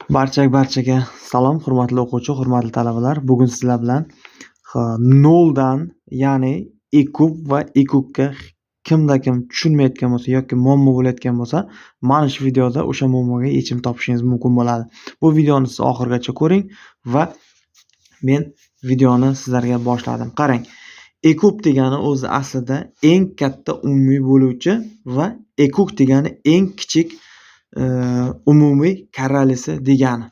Barchaga salom, hurmatli o'quvchi, hurmatli talabalar. Bugun sizlar bilan noldan, ya'ni e kub va e kubga kimda kim tushunmayotgan bo'lsa yoki muammo bo'layotgan bo'lsa, mana shu videoda o'sha muammoga yechim topishingiz mumkin bo'ladi. Bu videoni siz oxirigacha ko'ring va men videoni sizlarga boshladim. Qarang, e kub degani o'zi aslida eng katta umumiy bo'luvchi va e kub degani eng kichik umumiy karralisi degani.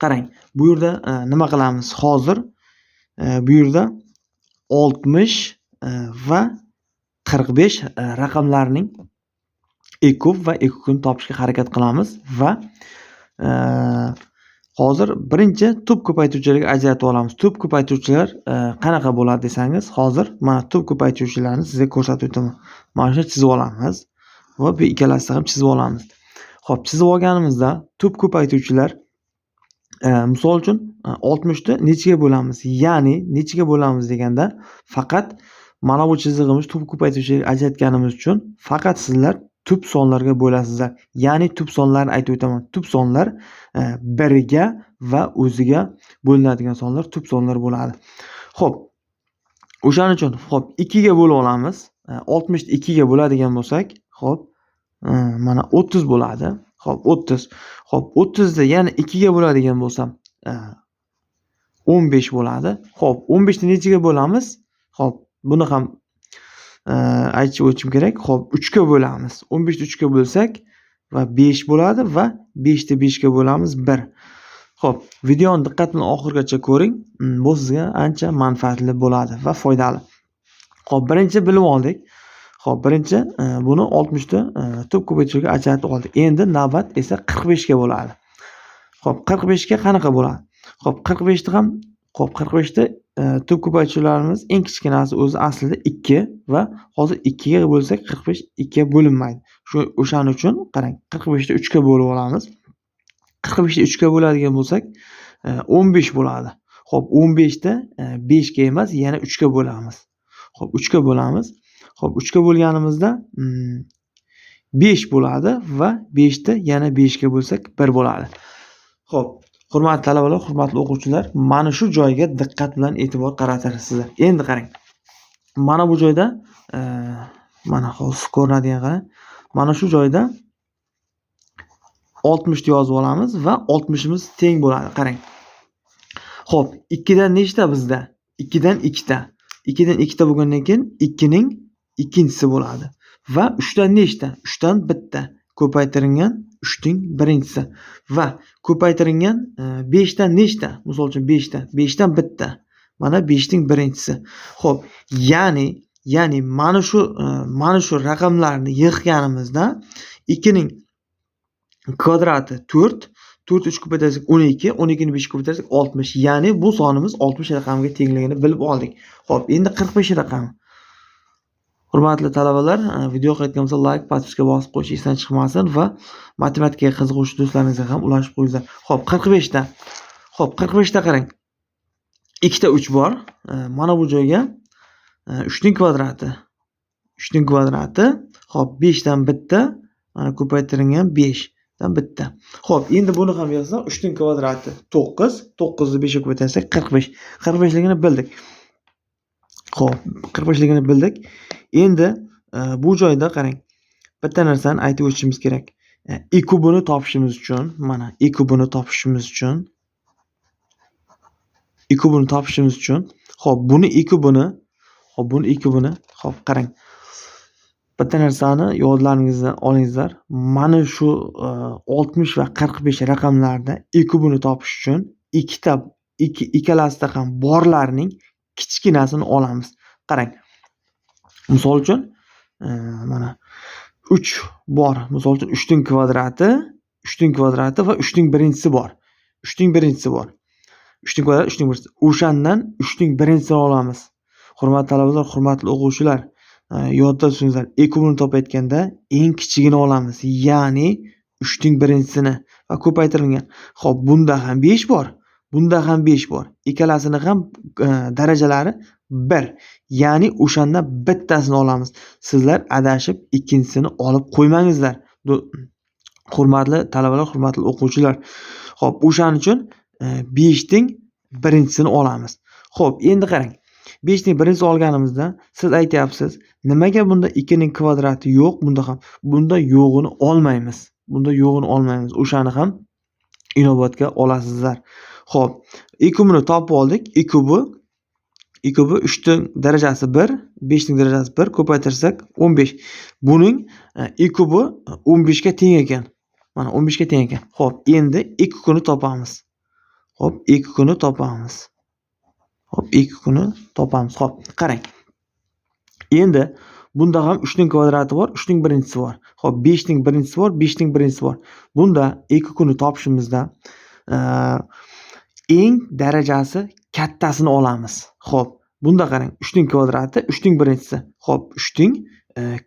Qarang, bu yerda nima qilamiz hozir? Bu yerda 60 va 45 raqamlarining e kub va e kubini topishga harakat qilamiz va hozir birinchi tub ko'paytiruvchilarga ajratib olamiz. Tub ko'paytiruvchilar qanaqa bo'ladi desangiz, hozir mana tub ko'paytiruvchilarni sizga ko'rsatib o'taman. Mana shuni chizib olamiz va bu ikkalasini ham chizib olamiz. Xo'p, chizib olganimizda tub ko'paytiruvchilar, misol uchun 60 ni nechiga bo'lamiz? Ya'ni nechiga bo'lamiz deganda faqat mana bu chizig'imiz tub ko'paytiruvchilarga ajratganimiz uchun faqat sizlar tub sonlarga bo'lasizlar. Ya'ni tub sonlarni aytib o'taman. Tub sonlar biriga va o'ziga bo'linadigan sonlar tub sonlar bo'ladi. Xo'p, o'shaning uchun xo'p 2 ga bo'lib olamiz. 60 ni 2 ga bo'ladigan bo'lsak, xo'p, mana 30 bo'ladi. Xo'p, 30. Xo'p, 30 ni yana 2 ga bo'ladigan bo'lsam, 15 bo'ladi. Xo'p, 15 ni nechiga bo'lamiz? Xo'p, buni ham aytib o'tishim kerak. Xo'p, 3 ga bo'lamiz. 15 ni 3 ga bo'lsak va 5 bo'ladi va 5 ni 5 ga bo'lamiz 1. Xo'p, videoni diqqat bilan oxirigacha ko'ring. Bu sizga ancha manfaatli bo'ladi va foydali. Xo'p, birinchi bilib oldik. Xo'p, birinchi buni 60 ni tub ko'paytiruvchiga ajratib oldik. Endi navbat esa 45 ga bo'ladi. Xo'p, 45 ga qanaqa bo'ladi? Xo'p, 45 ni ham, xo'p, 45 ni tub ko'paytiruvchilarimiz eng kichkinasi o'zi aslida 2 va hozir 2 ga bo'lsak 45 2 ga bo'linmaydi. Shu o'shaning uchun qarang, 45 ni 3 ga bo'lib olamiz. 45 ni 3 ga bo'ladigan bo'lsak, 15 bo'ladi. Xo'p, 15 ni 5 ga emas, yana 3 ga bo'lamiz. Xo'p, 3 ga bo'lamiz. Xo'p, 3 ga bo'lganimizda 5 bo'ladi va 5 ni yana 5 ga bo'lsak 1 bo'ladi. Xo'p, hurmatli talabalar, hurmatli o'quvchilar, mana shu joyga diqqat bilan e'tibor qaratasizlar. Endi qarang. Mana bu joyda mana hozir ko'rinadigan qarang. Mana shu joyda 60 ni yozib olamiz va 60imiz teng bo'ladi. Qarang. Xo'p, 2 dan nechta bizda? 2 dan 2 ta. 2 dan 2 ta bo'lgandan keyin 2 ning ikkinchisi bo'ladi. Va 3 dan nechta? 3 dan 1 ta. Ko'paytirilgan 3 ning birinchisi va ko'paytirilgan 5 dan nechta? Misol uchun 5 ta. 5 dan 1 ta. Mana 5 ning birinchisi. Xo'p, ya'ni mana shu raqamlarni yig'ganimizda 2 ning kvadrati 4, 4 3 ko'paytirsak 12, 12 ni 5 ko'paytirsak 60. Ya'ni bu sonimiz 60 raqamiga tengligini bilib oldik. Xo'p, endi 45 raqami. Hurmatli talabalar, video yoqayotgan bo'lsa like, подписка bosib qo'yish esdan chiqmasin va matematikaga qiziquvchi do'stlaringizga ham ulashib qo'yinglar. Xo'p, 45 ta. Xo'p, 45 ta qarang. 2 ta 3 bor. Mana bu joyga 3 ning kvadrati. 3 ning kvadrati, xo'p, 5 dan 1 ta, mana ko'paytirilgan 5 dan 1 ta. Xo'p, endi buni ham yozsam 3 ning kvadrati 9, 9 ni 5 ga ko'paytirsak 45. 45 ligini bildik. Xo'p, 45 ligini bildik. Endi bu joyda qarang, bitta narsani aytib o'tishimiz kerak. E kubini topishimiz uchun, mana e kubini topishimiz uchun, e kubini topishimiz uchun, xo'p, buni e kubini, xo'p, buni e kubini, xo'p, qarang. Bitta narsani yodlaringizdan olingizlar. Mana shu 60 va 45 raqamlarda e kubini topish uchun ikkita ikkalasida ham borlarning kichkinasini olamiz. Qarang. Misol uchun, mana 3 bor. Misol uchun 3 ning kvadrati, 3 ning kvadrati va 3 ning birinchisi bor. 3 ning birinchisi bor. 3 ning kvadrati, 3 ning birinchisi. O'shandan 3 ning birinchisini olamiz. Hurmatli talabalar, hurmatli o'quvchilar, yodda tutinglar. E kubini topayotganda eng kichigini olamiz. Ya'ni 3 ning birinchisini va ko'paytirilgan. Xo'p, bunda ham 5 bor. Bunda ham 5 bor. Ikkalasini ham darajalari 1. Ya'ni o'shandan bittasini olamiz. Sizlar adashib ikkinchisini olib qo'ymangizlar. Hurmatli talabalar, hurmatli o'quvchilar. Xo'p, o'shaning uchun 5 ning birinchisini olamiz. Xo'p, endi qarang. 5 ning birinchisini olganimizda siz aytyapsiz, nimaga bunda 2 ning kvadrati yo'q, bunda ham. Bunda yo'g'ini olmaymiz. Bunda yo'g'ini olmaymiz. O'shani ham inobatga olasizlar. Xo'p, E kubini topib oldik. E kubi 3 ning darajasi 1, 5 ning darajasi 1 ko'paytirsak 15. Buning E kubi 15 ga teng ekan. Mana 15 ga teng ekan. Xo'p, endi E kubini topamiz. Xo'p, E kubini topamiz. Xo'p, E kubini topamiz. Xo'p, qarang. Endi bunda ham 3 ning kvadrati bor, 3 ning birinchisi bor. Xo'p, 5 ning birinchisi bor, 5 ning birinchisi bor. Bunda E kubini topishimizda eng darajasi kattasini olamiz. Xo'p, bunda qarang, 3 ning kvadrati, 3 ning birinchisi. Xo'p, 3 ning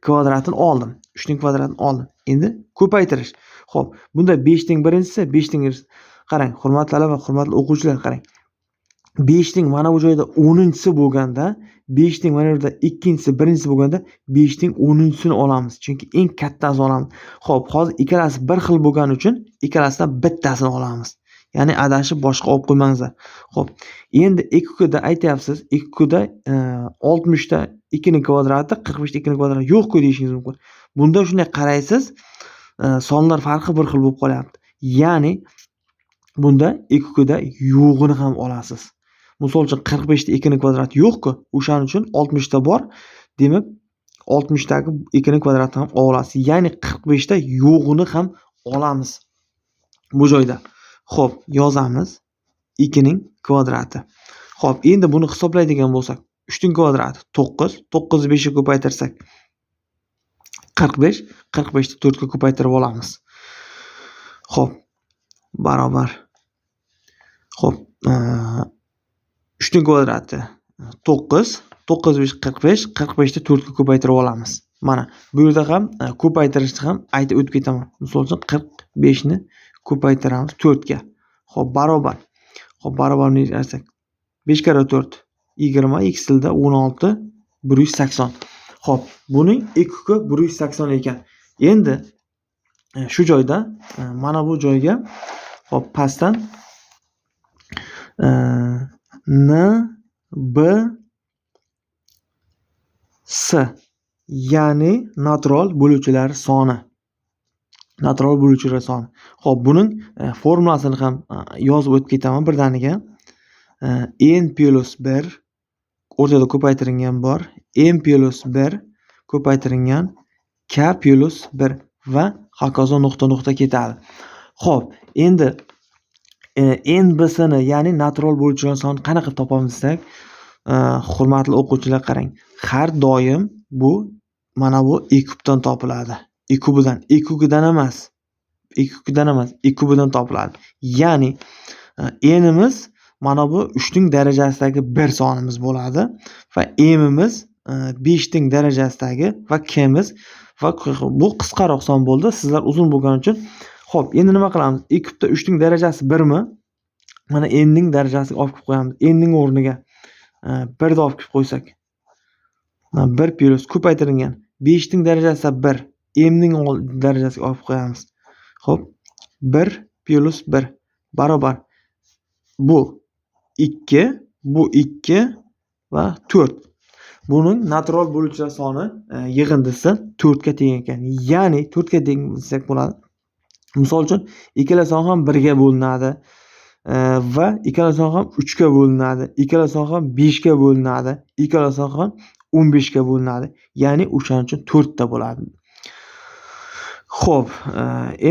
kvadratini oldim. 3 ning kvadratini oldim. Endi ko'paytirish. Xo'p, bunda 5 ning birinchisi, 5 ning birinchisi. Qarang, hurmatli talaba, hurmatli o'quvchilar, qarang. 5 ning mana bu joyda 10-chisi bo'lganda, 5 ning mana bu yerda ikkinchisi, birinchisi bo'lganda 5 ning 10-chisini olamiz. Chunki eng kattasini olamiz. Xo'p, hozir ikkalasi bir xil bo'lgani uchun ikkalasidan bittasini olamiz. Ya'ni adashib boshqa olib qo'ymangizlar. Xo'p, endi E kubida aytyapsiz, E kubida 60 ta 2 ning kvadrati, 45 ta 2 ning kvadrati yo'q-ku deyishingiz mumkin. Bunda shunday qaraysiz, sonlar farqi bir xil bo'lib qolyapti. Ya'ni bunda E kubida yo'g'ini ham olasiz. Misol uchun 45 ta 2 ning kvadrati yo'q-ku, o'shaning uchun 60 ta bor. Demak, 60 tagi 2 ning kvadratini ham olasiz. Ya'ni 45 ta yo'g'ini ham olamiz bu joyda. Xo'p, yozamiz 2 ning kvadrati. Xo'p, endi buni hisoblaydigan bo'lsak, 3 ning kvadrati 9, 9 ni 5 ga ko'paytirsak 45, 45 ni 4 ga ko'paytirib olamiz. Xo'p, barobar. Xo'p, 3 ning kvadrati 9, 9 5 45, 45 ni 4 ga ko'paytirib olamiz. Mana bu yerda ham ko'paytirishni ham aytib o'tib ketaman. Misol uchun 45 ni ko'paytiramiz 4 ga. Xo'p, barobar. Xo'p, barobar aytsak 5 karra 4 20, x tilda 16 180. Xo'p, buning E kubi 180 ekan. Endi shu joyda mana bu joyga xo'p pastdan N B S, ya'ni natural bo'luvchilar soni. Natural bo'luvchilar soni. Xo'p, buning formulasini ham yozib o'tib ketaman birdaniga. N plus 1 o'rtada ko'paytirilgan bor. N plus 1 ko'paytirilgan K plus 1 va hokazo nuqta nuqta ketadi. Xo'p, endi NBSni, ya'ni natural bo'luvchilar sonini qanaqa topamiz desak, hurmatli o'quvchilar qarang. Har doim bu mana bu E kubdan topiladi. E kubidan, E kubidan emas. E kubidan emas, E kubidan topiladi. Ya'ni N'imiz mana bu 3 ning darajasidagi 1 sonimiz bo'ladi va M'imiz 5 ning darajasidagi va K'miz va bu qisqaroq son bo'ldi. Sizlar uzun bo'lgani uchun. Xo'p, endi nima qilamiz? E kubda 3 ning darajasi 1 mi? Mana N ning darajasini olib kelib qo'yamiz. N ning o'rniga 1 ni olib kelib qo'ysak. Mana 1 plus ko'paytirilgan 5 ning darajasi 1, M ning darajasiga olib qo'yamiz. Xo'p, 1 plus 1 barobar bu 2, bu 2 va 4. Buning natural bo'luvchilar soni yig'indisi 4 ga teng ekan. Ya'ni 4 ga teng desak bo'ladi. Misol uchun ikkala son ham 1 ga bo'linadi va ikkala son ham 3 ga bo'linadi, ikkala son ham 5 ga bo'linadi, ikkala son ham 15 ga bo'linadi. Ya'ni o'shaning uchun 4 ta bo'ladi. Xo'p,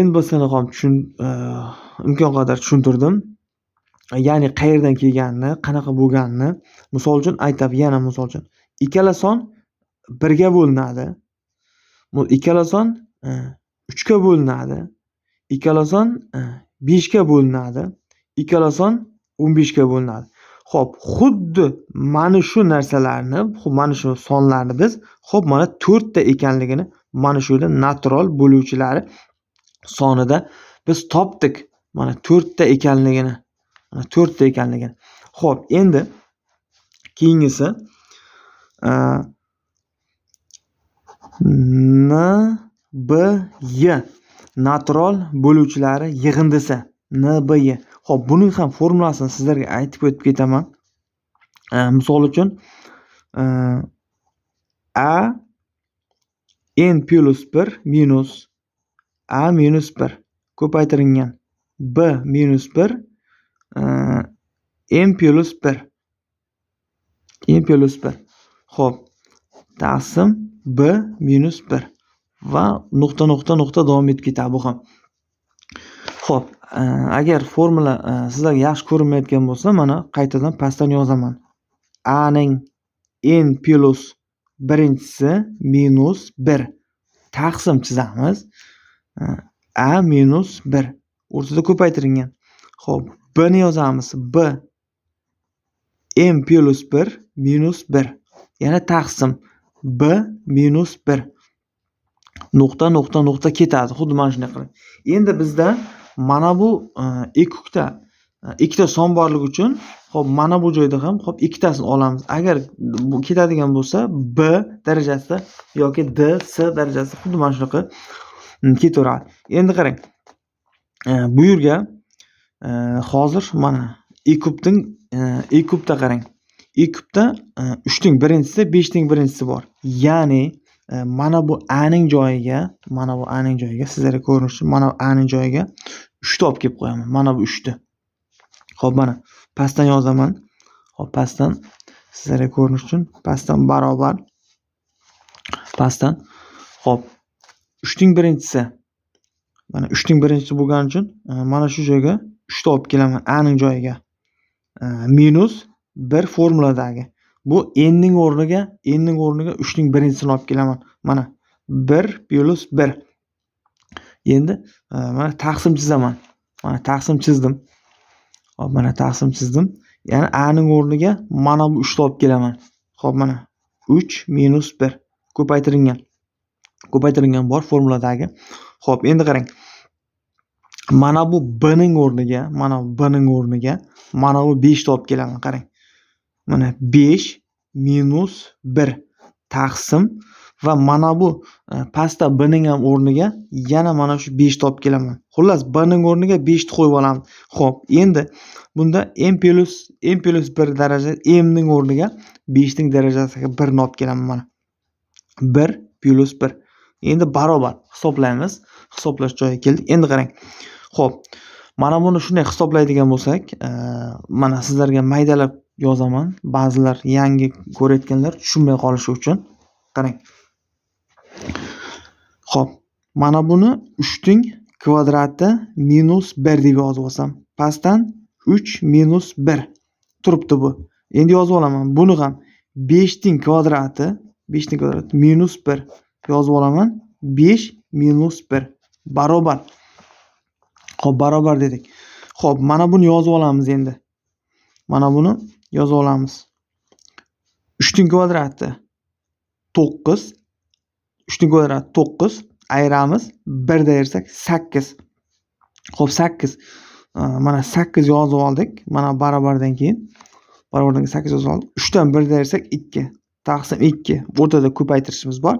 NBSni ham imkon qadar tushuntirdim. Ya'ni qayerdan kelganini, qanaqa bo'lganini. Misol uchun aytab, yana misol uchun ikkala son 1 ga bo'linadi. Bu ikkala son 3 ga bo'linadi. Ikkala son 5 ga bo'linadi. Ikkala son 15 ga bo'linadi. Xo'p, xuddi mana shu narsalarni, mana shu sonlarni biz xo'p mana 4 ta ekanligini mana shu yerda natural bo'luvchilari sonida biz topdik. Mana 4 ta ekanligini. Mana 4 ta ekanligini. Xo'p, endi keyingisi N B Y. Natural bo'luvchilari yig'indisi NBY. Xo'p, buning ham formulasini sizlarga aytib o'tib ketaman. Misol uchun A n plus 1 minus A minus 1 ko'paytirilgan B minus 1 n plus 1 n plus 1. Xo'p, taqsim B minus 1 va nuqta nuqta nuqta davom etib ketadi bu ham. Xo'p, agar formula sizlarga yaxshi ko'rinmayotgan bo'lsa, mana qaytadan pastdan yozaman. A ning n plus birinchisi minus 1 taqsim chizamiz. A minus 1 o'rtada ko'paytirilgan. Xo'p, B ni yozamiz. B m plus 1 minus 1 yana taqsim B minus 1 nuqta nuqta nuqta ketadi. Xuddi mana shunday qilib. Endi bizda mana bu ikkita ikkita son borligi uchun, xo'p, mana bu joyda ham xo'p ikkitasini olamiz. Agar bu ketadigan bo'lsa, B darajasida yoki D, C darajasida xuddi mana shunaqa ketaveradi. Endi qarang. Bu yerga hozir mana E kubning E kubda qarang. E kubda 3 ning birinchisi, 5 ning birinchisi bor. Ya'ni mana bu A ning joyiga, mana bu A ning joyiga sizlarga ko'rinishi, mana bu A ning joyiga 3 ni olib kelib qo'yaman. Mana bu 3 ni. Xo'p, mana pastdan yozaman. Xo'p, pastdan sizlarga ko'rinishi uchun pastdan barobar pastdan. Xo'p, 3 ning birinchisi. Mana 3 ning birinchisi bo'lgani uchun mana shu joyga 3 ni olib kelaman A ning joyiga. Minus 1 formuladagi. Bu n ning o'rniga, n ning o'rniga 3 ning birinchisini olib kelaman. Mana 1 plus 1. Endi mana taqsim chizaman. Mana taqsim chizdim. Xo'p, mana taqsim chizdim. Ya'ni A ning o'rniga mana bu 3 ni olib kelaman. Xo'p, mana 3 minus 1 ko'paytirilgan. Ko'paytirilgan bor formuladagi. Xo'p, endi qarang. Mana bu B ning o'rniga, mana bu B ning o'rniga mana bu 5 ni olib kelaman, qarang. Mana 5 minus 1 taqsim va mana bu pastda B ning ham o'rniga yana mana shu 5 ni olib kelaman. Xullas, B ning o'rniga 5 ni qo'yib olamiz. Xo'p, endi bunda m plus 1 daraja m ning o'rniga 5 ning darajasiga 1 ni olib kelaman mana. 1 plus 1. Endi barobar hisoblaymiz. Hisoblash joyiga keldik. Endi qarang. Xo'p, mana buni shunday hisoblaydigan bo'lsak, mana sizlarga maydalab yozaman. Ba'zilar yangi ko'rayotganlar tushunmay qolishi uchun. Qarang. Xo'p, mana buni 3 ning kvadrati minus 1 deb yozib olsam, pastdan 3 minus 1 turibdi bu. Endi yozib olaman. Buni ham 5 ning kvadrati, 5 ning kvadrati minus 1 yozib olaman. 5 minus 1 barobar. Xo'p, barobar dedik. Xo'p, mana buni yozib olamiz endi. Mana buni yozib olamiz. 3 ning kvadrati 9, 3 ning kvadrati 9 ayiramiz, 1 da ayirsak 8. Xo'p, 8. Mana 8 yozib oldik. Mana barobardan keyin 8 yozib oldik. 3 dan 1 da ayirsak 2. Taqsim 2. O'rtada ko'paytirishimiz bor.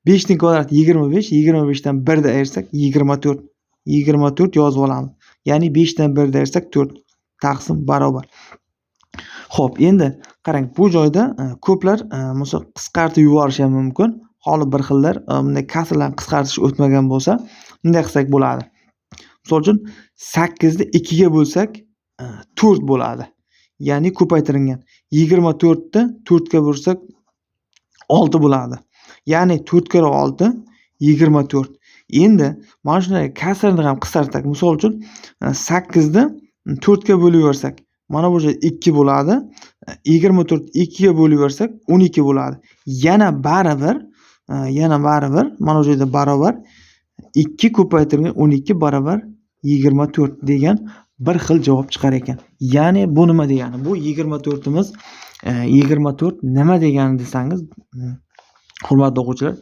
5 ning kvadrati 25, 25 dan 1 da ayirsak 24. 24 yozib olamiz. Ya'ni 5 dan 1 da ayirsak 4 taqsim barobar. Xo'p, endi qarang, bu joyda ko'plar misol qisqartirib yuborishi ham mumkin. Holi bir xillar bunday kasrlarni qisqartirish o'tmagan bo'lsa, bunday qilsak bo'ladi. Misol uchun 8 ni 2 ga bo'lsak 4 bo'ladi. Ya'ni ko'paytirilgan. 24 ni 4 ga bo'lsak 6 bo'ladi. Ya'ni 4 karra 6 24. Endi mana shunday kasrni ham qisqartirsak, misol uchun 8 ni 4 ga bo'lib yuborsak, mana bu joyda 2 bo'ladi. 24 2 ga bo'lib yuborsak 12 bo'ladi. Yana baribir mana bu joyda barobar 2 ko'paytirilgan 12 barobar 24 degan bir xil javob chiqar ekan. Ya'ni bu nima degani? Bu 24imiz 24 nima degani desangiz, hurmatli o'quvchilar,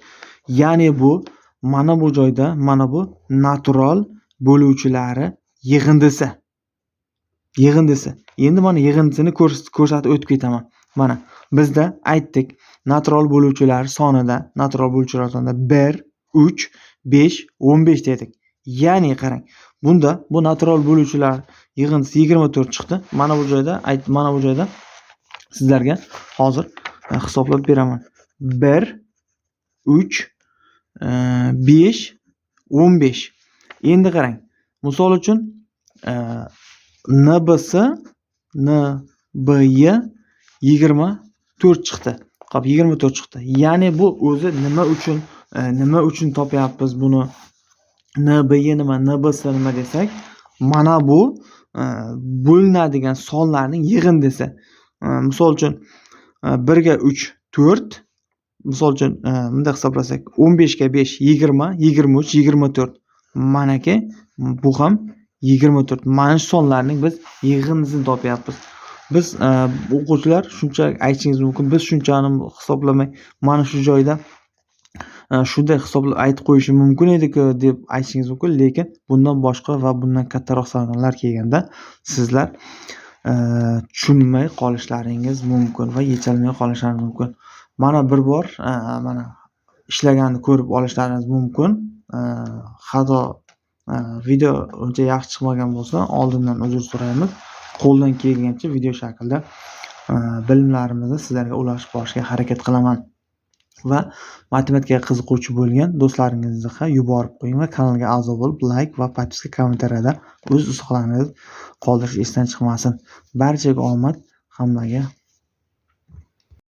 ya'ni bu mana bu joyda mana bu natural bo'luvchilari yig'indisi. Yig'indisi. Endi mana yig'indisini ko'rsatib o'tib ketaman. Mana bizda aytdik, natural bo'luvchilar sonida, natural bo'luvchilar sonida 1, 3, 5, 15 dedik. Ya'ni qarang, bunda bu natural bo'luvchilar yig'indisi 24 chiqdi. Mana bu joyda mana bu joyda sizlarga hozir hisoblab beraman. 1 3 5 15. Endi qarang. Misol uchun NBS NBY 24 chiqdi. Xo'p, 24 chiqdi. Ya'ni bu o'zi nima uchun topyapmiz buni? NBY nima, NBS nima desak, mana bu bo'linadigan sonlarning yig'indisi. Misol uchun 1 ga 3 4, misol uchun bunday hisoblasak 15 ga 5 20, 23, 24. Manaki bu ham 24. Mana shu sonlarning biz yig'indisini topyapmiz. Biz, o'quvchilar, shuncha aytishingiz mumkin, biz shunchani hisoblamay mana shu joyda shunday hisoblab aytib qo'yishim mumkin edi-ku deb aytishingiz mumkin, lekin bundan boshqa va bundan kattaroq sonlar kelganda sizlar tushunmay qolishlaringiz mumkin va yecholmay qolishlaringiz mumkin. Mana bir bor mana ishlaganini ko'rib olishlaringiz mumkin. Xato, video uncha yaxshi chiqmagan bo'lsa, oldindan uzr so'raymiz. Qo'ldan kelgancha video shaklida bilimlarimizni sizlarga ulashib borishga harakat qilaman. Va matematikaga qiziquvchi bo'lgan do'stlaringizni ham yuborib qo'ying va kanalga a'zo bo'lib, layk va подписка, kommentariyada o'z izohlaringizni qoldirish esdan chiqmasin. Barchaga omad, hammaga.